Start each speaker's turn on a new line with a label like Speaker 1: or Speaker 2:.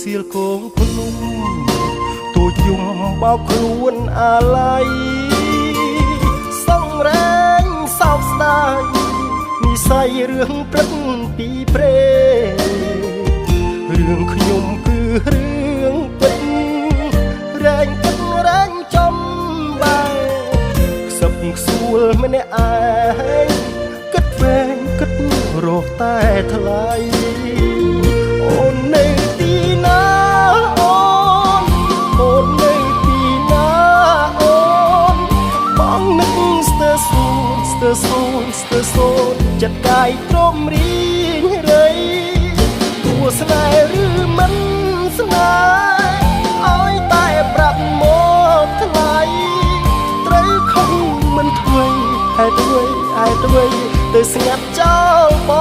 Speaker 1: សៀលគងភ្នំទូចយំបោកខ្លួនអាល័យសងរែងសោកស្ដាយនិស័យរឿងព្រឹកពីព្រេរឿងខ្ញុំគឺរឿងពិតរែងគិតរែងចំបែខ្សឹបខ្សួលម្នាក់ឯងគិតវែងគិតរកតែថ្លៃអូននៅទីណាអូនអូននៅទីណាអូនបងនឹកស្ទើរសូនស្ទើរសូនស្ទើរសូនចិត្តកាយទ្រាំរីងរៃ តួស្នេហ៍ឬមិនស្នេហ៍ឲ្យតែប្រាប់មកថ្លៃត្រូវខំមិនធ្វើហេតុអ្វីហេតុអ្វីទៅស្ងាត់ចោលប